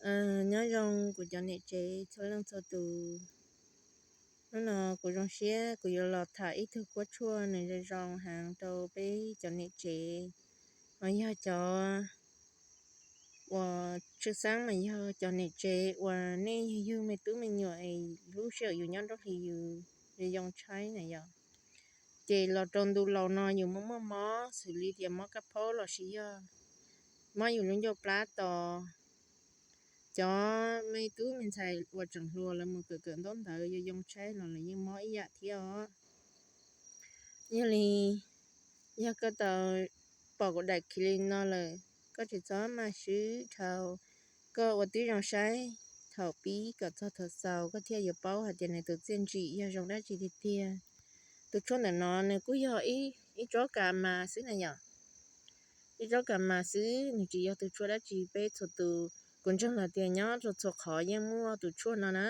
Nyob zoo kuv cov niam tsev txhua leej txhua tus. Hnub no kuv zoo siab kuv yuav los tham ib tug kuab tshuaj nws zoo zoo heev rau peb cov niam tsev, mas yog cov uas tshwj xeeb mas yog cov niam tsev uas nej yug me tub me nyuam es lub sij hawm yus nyob nruab hlis yus zoo tshaib na yom. Ces los rau ntu laus no yus muaj muaj mob xws li tias mob kab phaub los sis yog mob yus lub ncauj plab tos. Cov me tub me ntxhais uas tseem hluas lawv mus kawm kawm ntaub ntawv yuav yoo tshaib los lawv yeej mob ib yam thiab os. Yog li, yog koj tau pom kuv daim clip no lawm, koj tsis txhob maj swb dhau, koj ua tib zoo saib thaum pib kom txog thaum xaus koj thiaj yuav paub hais tias nws tus txiaj ntsim yog zoo dab tsi tiag tiag. Tus tshuaj ntawm no nws kuj yog ib tsob kas mas xwb na yom. Ib tsob kas mas xwb, nws tsis yog tus tshuaj dab tsi peb txhua tus. Kuv ntseeg los tias nyob rau txhua qhov yeej muaj tus tshuaj no na.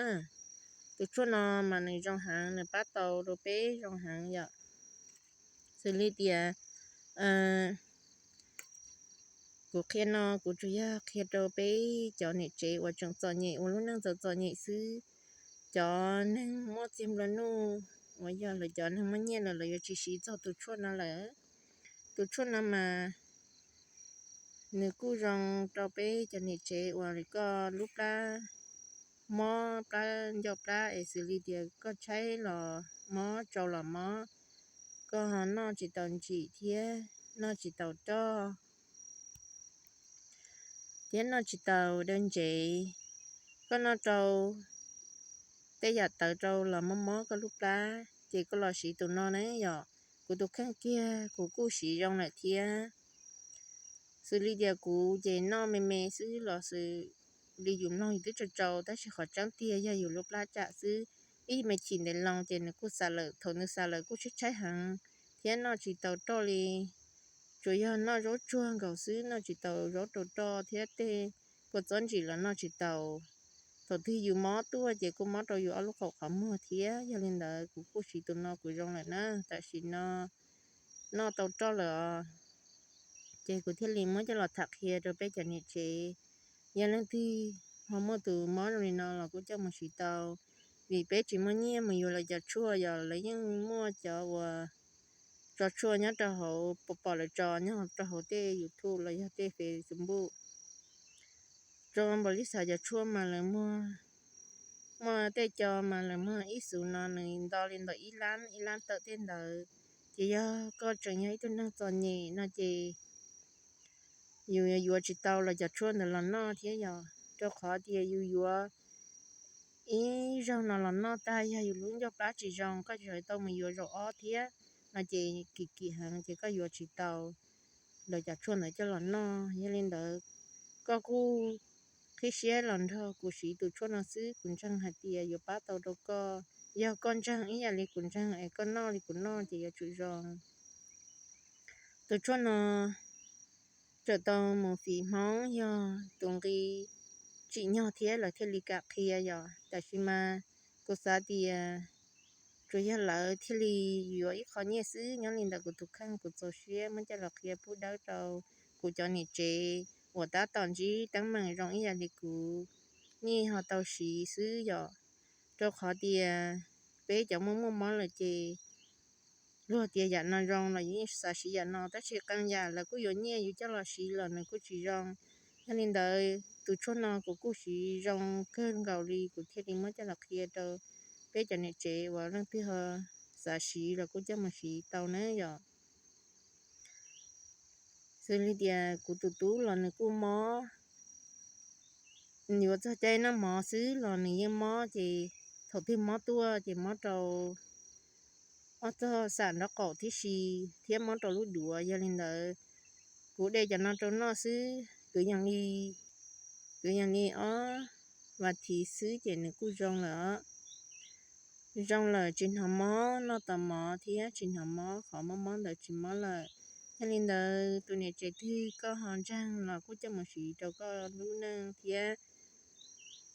Tus tshuaj no mas nws zoo heev, nws pab tau rau peb zoo heev yom. Xws li tias kuv qhia no kuv tsuas yog qhia rau peb cov niam tsev uas tseem txom nyem, ua lub neej txom txom nyem xwb. Cov neeg muaj txiag nplua nuj uas yog lawv cov neeg muaj nyiaj lawm lawv yuav tsis siv txog tus tshuaj no lawm. Tus tshuaj no mas nws kuj zoo rau peb cov niam tsev uas koj lub plab mob, plab ncauj plab es xws li tias koj tshaib los mob, tsau los mob, koj ho noj tsis tau ntsim thiab noj tsis tau roj thiab noj tsis tau daw ntsev, koj noj rau tej yam tawv rau los mob mob koj lub plab ces koj los siv tus no na yom. Kuv tus kheej kiag kuv kuj siv zoo lawm thiab. Xws li tias kuv ces noj me me xwb los xws li yus mloog yus twb tsau tsau, tab sis qhov tseeb tiag yog yus lub plab tsam xwb. Ib me chim ntev loo ces nws kuj xam lawm, thaum nws xam lawm kuj tshaib tshaib heev thiab noj tsis tau roj li. Tsuas yog noj zaub tsuag nkaus xwb, noj tsis tau zaub rau roj thiab tej kua txob ntsim los noj tsis tau. Thaum twg yus mob tuaj ces kuj mob rau yus ob lub qaum qhov muag thiab. Yog li ntawd kuv kuj siv tus no kuv zoo lawm na, tam sim no noj tau roj lawm os. Ces kuv thiaj li muab coj los tham qhia rau peb cov niam tsev. Yog leej twg ho muaj tus mob zoo li no los kuj coj mus siv tau, vim peb tsis muaj nyiaj mus yuav lawv cov tshuaj, yog lawv yeej muaj cov uas tso tshuaj nyob rau hauv, pom pom lawv tso nyob rau hauv tej YouTube los yog tej Facebook. Rau npaum li xav cov tshuaj mas lawv muag, muaj tej co mas lawv muag ib xus no nws nto li ntawm ib lab ib lab tawm tej ntawd. Ces yog koj tseem yog ib tug neeg txom nyem no ces yus yuav tsis tau los cov tshuaj ntawd los noj thiab yom, rau qhov tias yus yuav ib zaug no los noj tag yog yus lub ncauj plab tsis zoo, koj tseem tau mus yuav zaum ob thiab no ces kim kim heev ces koj yuav tsis tau lawv cov tshuaj ntawd coj los noj. Yog li ntawd koj kuj qhib siab los nrog kuv siv tus tshuaj no xwb, kuv ntseeg hais tias yuav pab tau rau koj. Yog koj ntseeg ib yam li kuv ntseeg es koj noj li kuv noj ces yuav tsum zoo. Tus tshuaj no txawm tau mus fiv Hmoob yog tus nqi tsim nyog thiab lawv thiaj li kam qhia yom. Tab sis mas kuv xav tias tsuas yog lawv thiaj li yuav ib qho nyiaj xwb. Nyob li ntawm kuv tus kheej kuv txaus siab muab coj los qhia pub dawb rau kuv cov niam tsev uas tab tom ntsib teeb meem zoo ib yam li kuv, nej ho tau siv xwb yom. Rau qhov tias peb cov muaj muaj mob lawm ces luag tias yam no zoo los yeej xav siv yam no, tab sis qee yam lawv kuj yuav nyiaj yus coj los siv los nws kuj tsis zoo. Yog li ntawd tus tshuaj no kuv kuj siv zoo kawg nkaus li, kuv thiaj li muab coj los qhia rau peb cov niam tsev uas leej twg ho xav siv los kuj coj mus siv tau na yom. Xws li tias kuv tus tub los nws kuj mob, yuav txog caij noj mov xwb los nws yeej mob, ces thaum twg mob tuaj ces mob rau ob txog xam nraub qaum tib si thiab mob rau lub duav. Yog li ntawd kuv de cov no rau noj xwb, kwv yees li, kwv yees li ob vas thiv xwb ces nws kuj zoo lawm os. Zoo lawm, tsis hnov mob, noj tau mov thiab tsis hnov mob, qhov mob mob ntawd tsis mob lawm. Yog li ntawd tus niam tsev twg koj ho ntseeg los kuj coj mus siv rau koj lub neej thiab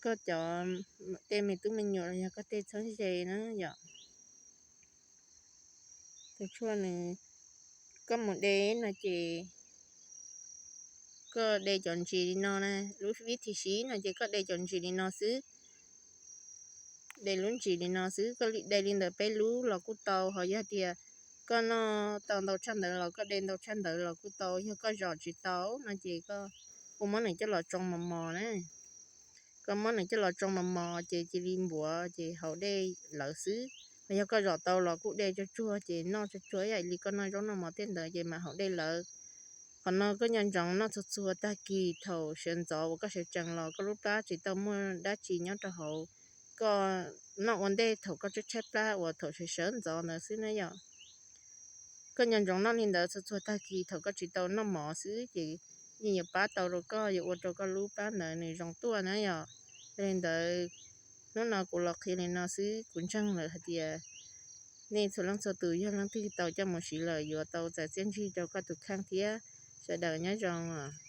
koj cov tej me tub me nyuam los yog koj tej txheeb ze na yom. Tus tshuaj nws, koj mus de no ces Koj de cov ntsis li no na, lub vib thib ib no ces koj de cov ntsis li no xwb. De lub ntsis li no xwb, koj de li ntawd peb lub los kuj tau, ho yog tias koj noj tau ntau tshaj ntawd los koj de ntau tshaj ntawd los kuj tau. Yog koj zom tsis tau no ces koj kuj muab nws coj los tsoo mos mos na. Koj muab nws coj los tsoo mos mos ces cia li npuav ces haus dej lawv xwb. Ho yog koj zom tau los kuj de tsuag tsuag ces noj tsuag tsuag ib yam li koj noj zaub noj mov tej ntawd ces mam haus dej lawv. Qhov no koj nco ntsoov noj txhua txhua tag kis thaum sawv ntxov uas koj sawv tsees los koj lub plab tsis tau muaj dab tsi nyob rau hauv. Koj noj ua ntej thaum koj tshaib tshaib plab uas thaum sawv sawv ntxov ntawd xwb na yom. Koj nco ntsoov noj li ntawd txhua txhua tag kis thaum koj tsis tau noj mov xwb ces yeej yuav pab tau rau koj, yuav ua rau koj lub plab ntawd nws zoo tuaj na yom. Yog li ntawd, hnub no kuv los qhia li no xwb, kuv ntseeg lawm hais tias nej txhua leej txhua tus yog leej twg tau coj mus siv lawm yuav tau txais txiaj ntsig rau koj tus kheej thiab. Sawv daws nyob zoo.